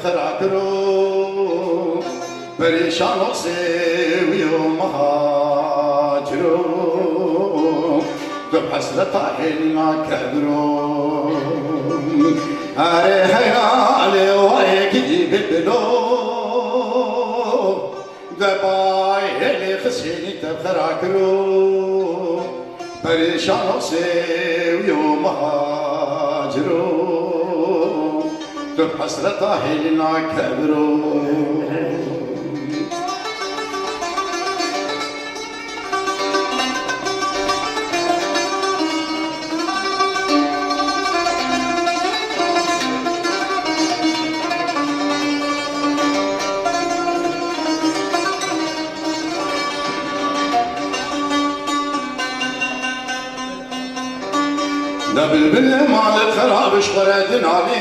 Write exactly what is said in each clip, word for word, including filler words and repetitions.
Xira kiro, perîşano sêwî û mihaciro, tu bi hesreta hêlîna kebiro. Erê heyalê wayekî bilbilo, de bay hêlê xisênî te xira kiro. Perîşano sêwî û mihaciro, tu bi hesreta hêlîna kebiro. De bilbil malê xerab ji xwe re dinalîne,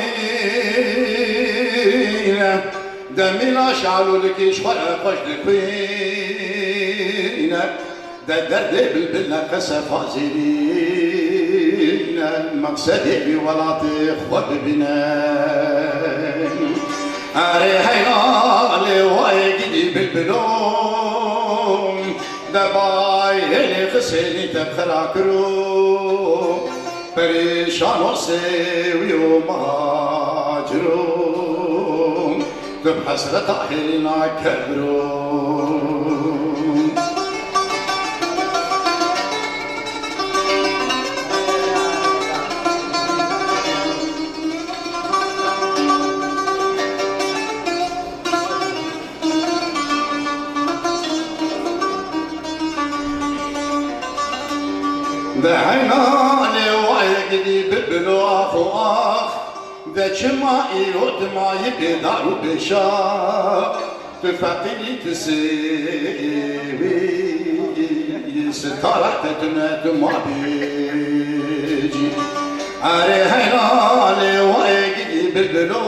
de mîna şalûlikî ji xwe re xweş dikwîne, de derdê bilbil neqese fazîrîne, meqsedê wî welatê xwe bibîne. Erê heyalê wayê gidî bilbilo, de bay hêlê xisênî te xira kiro, perîşano sêwî û mihaciro, tu bi hesreta hêlîna kebiro. De heyalê wayek dî bilbilo ax û ax, de çima îro tu mayî bêdar û bêşax, tu feqîrî tu sêwî, sitara te tune tu ma bêcî. Erê heyalê wayek dî bilbilo,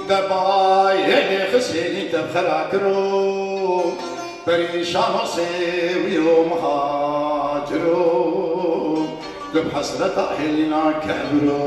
de bay hêlê xisênî te xera kiro, perîşano sêwî û mihaciro, tu bi hesreta hêlîna kebiro.